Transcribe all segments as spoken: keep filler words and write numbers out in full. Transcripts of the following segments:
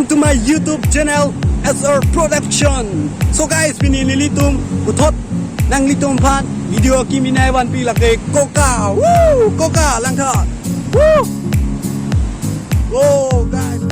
To my YouTube channel, S R Production. So guys, pini nelitum puthot nanglitum aphan video kimi nai vanpi lake koka. Woo! Koka langtha. Woo! Oh, guys.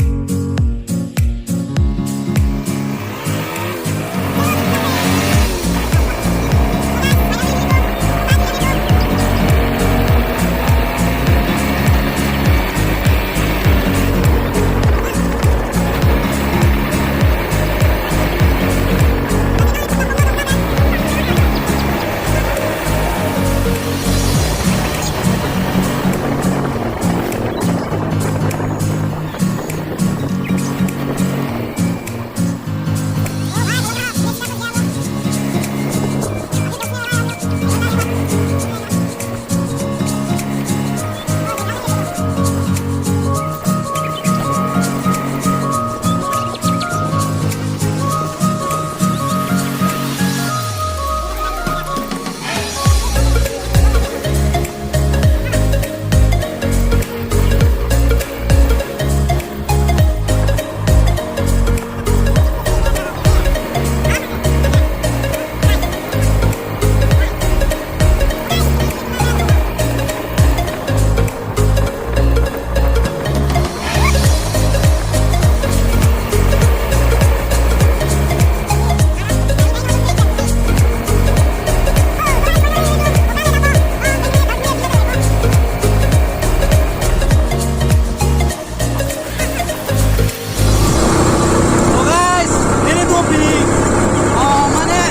So guys, nelitum pini, ah, mane,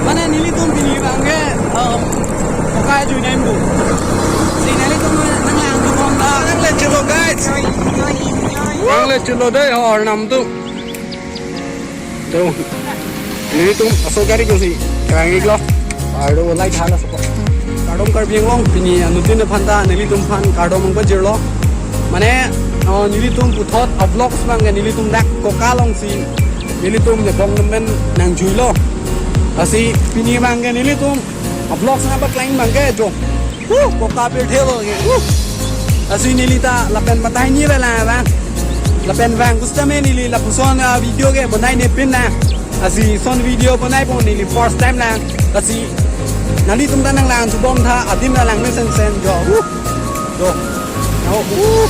mane nelitum pini abangke, ah, koka jui nai bu. Si nelitum nanglang tu bom ta. Nanglang chelo guys. Nanglang chelo dei ho Arnam tu. To, nelitum aso gari kosi kelang-iklo. Aro light hala sopo. Kardom Karbi Anglong, pini anuttin aphan ta nelitum aphan kardom nangpajirlo. Mane, oh, nelitum puthot a-vlogs abangke nelitum dak koka alongsi nelitum ne bong nemen nangjuilo. Lasi pini abangke nelitum a-vlogs nangpaklangji abangke jo. Huh, koka pirthe lo ke. Huh. Lasi neli ta lapen batai ni bela ba. Lapen bang gusta me neli lapuson, ah, video ke bonai ne pin na. Lasi son video bonai pon neli first time na. Lasi nanglitum ta nanglang tu bom tha, adim ta lang me sensen jo. Huh. Jo. Yo. Huh.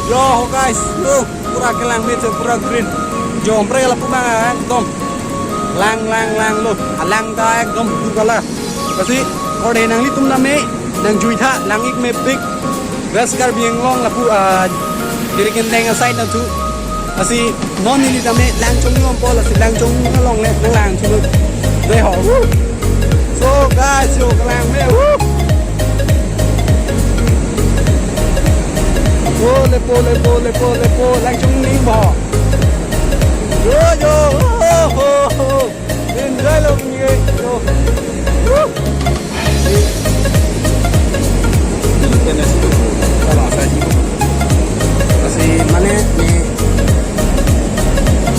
Yo, ho guys. Huh. Pura kelang me, pura green. Jo, pre lapu abang, ah, ekdom. Lang, lang, lang lo. Alang ta ekdom blue color. Lasi, kode nanglitum ta me, nangjui tha, lang-ik mepik. West Karbi Anglong lapu, ah, Jirikindeng aside na thu. Lasi, non neli ta me, Langchongnu apo, lasi Langchongnu along le, nanglang thulo. Dei ho, woo. So, guys, yo, kelang me, woo. Oh, lepo, lepo, lepo, lepo, Langchongnu bo. Yo, yo, oh, oh, oh. Enjoy lo, yo. Woo. Lasi mane ne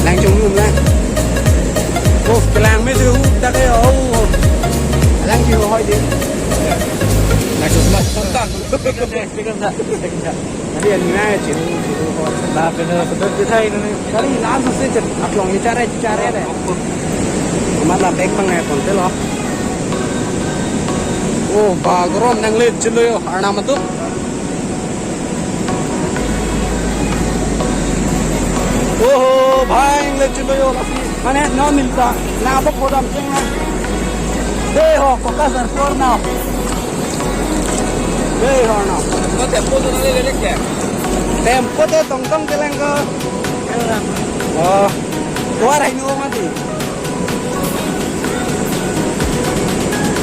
Langchongnu lang. Oh, kelang me se hu ta ke, oh. Langchongnu hoi de. Langchongnu. Tadi yang ni nai ciri ciri kok. Nah, bener betul kita ini nih. Kali langsung saja aplong ni cara cara deh. Amat lah baik pang ya konten lo. Oh, ba gorom nanglet chelo yo, Arnam tu. Oh, bhai nanglet chelo yo, lasi. Mane non milta, na abok hodam cheng na. Dei ho, koka sar por na. Dei ho na. Ko tempo tu nale lele kya? Tempo te tong tong kelang ko. Oh, dua rai nu mati.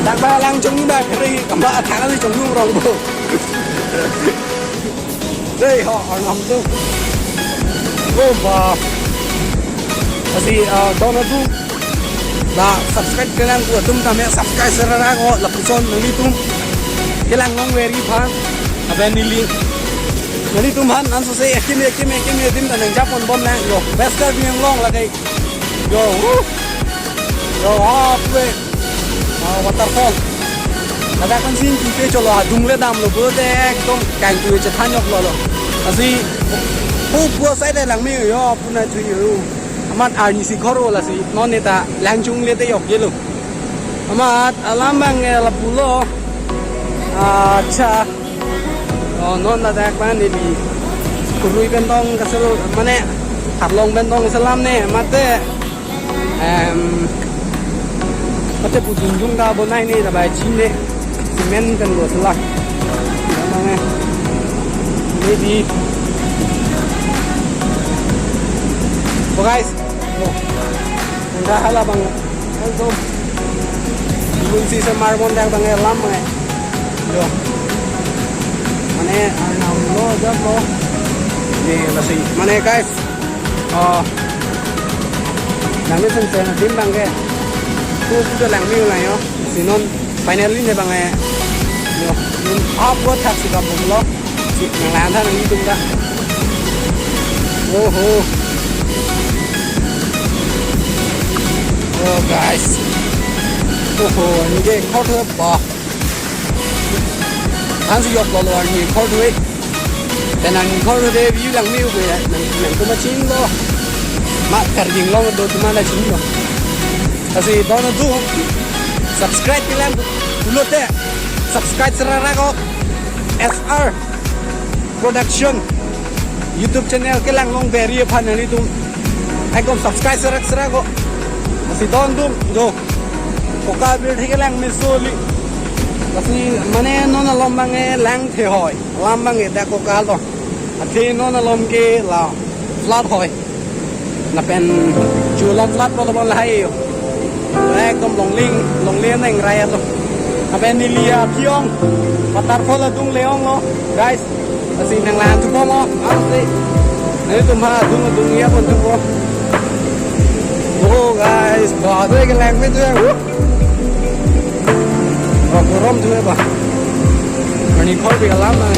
Tak ba Langchongnu ba kere kamba athang Langchongnu rong bo. Dei ho, Arnam tu. Oh, ba. Lasi, ah, don atum. La subscribe kelang ko atum tame subscribe serara ko lapuson nanglitum. Kelang long veri pha. Aben neli. Nanglitum han an so se ekim ekim ekim edim ta nang japon bom lang yo. West Karbi Anglong lake. Yo, woo. Yo, ah, pue. Ah, waterfall. Ladak kan sing kite cholo adung le damlo bo de ekdom kangtu chethan yok lo lo. Lasi Pu pu asai ta langme yo, pu na chu yo. Amat arnisi khor o lasi, non neta langchungle te yok yelo. Amat alam abang ke lapulo. Acha. Oh, non ladak abang neli kurui pen tong kasel, mane Harlong pen tong kaselam ne, mate. Em, mate pu dunjung ta bonai ne, dabai chin ne. Cement pen lo sela. Namang eh. Maybe. Oh, guys. Oh. Anda hala abang. Aldo. Ibu si semar mon dak abang eh lam eh. Yo. Mane arnam lo, jab lo. Ni lasi. Mane, guys. Oh. Nang ni sen sen dim abang ke. Tu tu langme lang yo. Si non finally ne abang eh. Yo. Nun up lo, thak si kabum lo. Si nang lang tha nanglitum ta. Oh ho. Oh, guys. Oh ho, neli khor thu ba. Thansi yok lo lo arni khor thu. Pen arni khor thu de view langme u be nang, nangtum machin lo. Ma Karjing Long do atum ta chin lo. Lasi don atum subscribe kelang pulote subscribe sera ra ko, S R Production YouTube channel kelang long beri aphan nanglitum ekdom subscribe sera sera ko. Lasi don atum jo. Koka bir thik langme soli. Lasi mane non alom abang eh lang the hoi. Lam abang eh dak koka lo. Athe non alom ke la flood hoi. Lapen chu alom flood lo bon lahai yo. Ekdom longling, longling neng raya to. Lapen neli aphi ong waterfall adung le-ong lo, guys. Lasi nang lang thupo mo, honestly. Nanglitum ha adung adung ya pon thupo. Oh, guys, ba do ke langme tu ya. Woo! Ba korom tu ya ba. Arni khor bi alam na.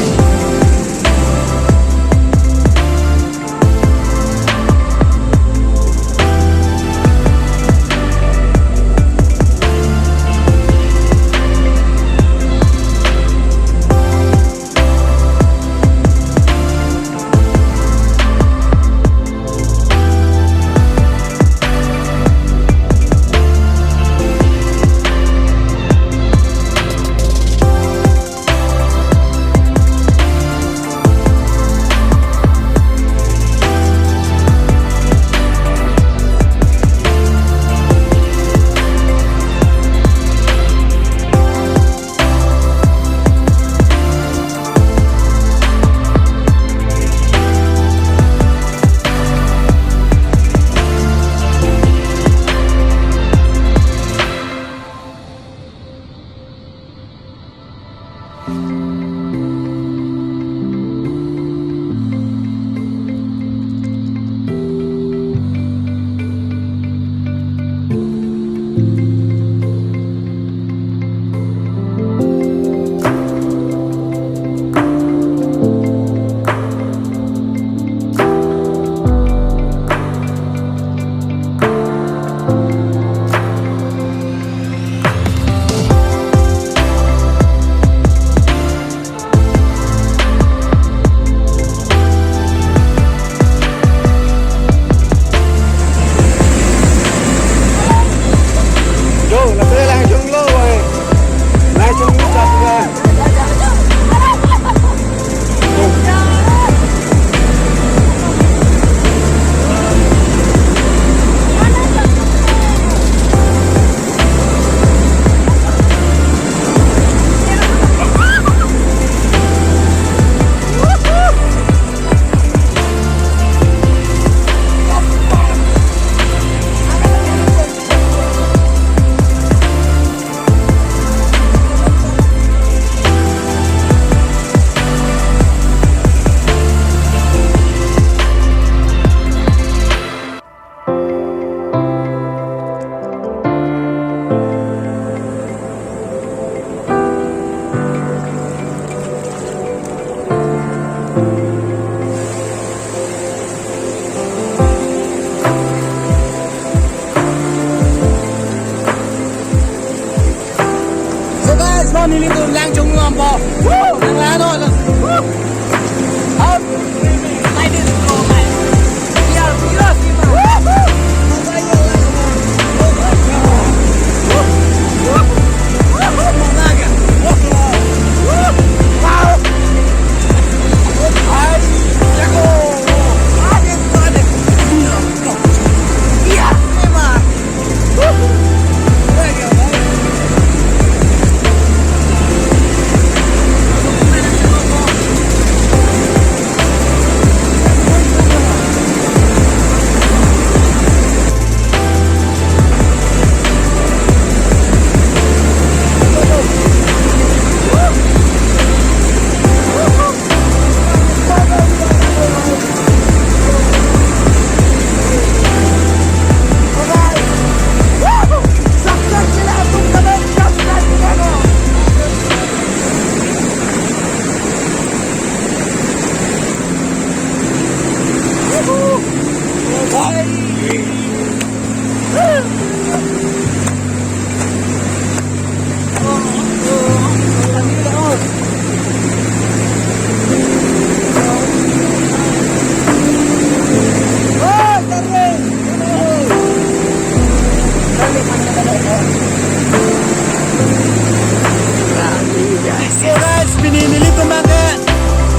Pini nelitum abang ke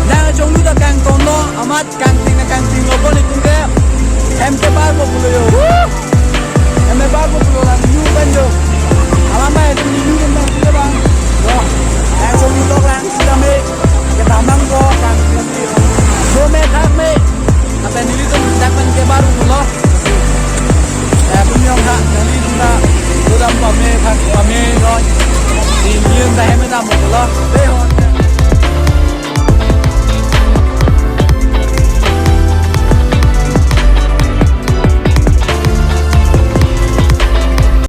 nangchonglut akangtong lo, amat kangting na kangting lo ko nelitum ke. Hem ke bar ko pulo yo. Hem ke bar ko pulo lang yu kan yo. Alam mai tum yu kan bang pulo bang. Yo. Nangchonglut lo lang.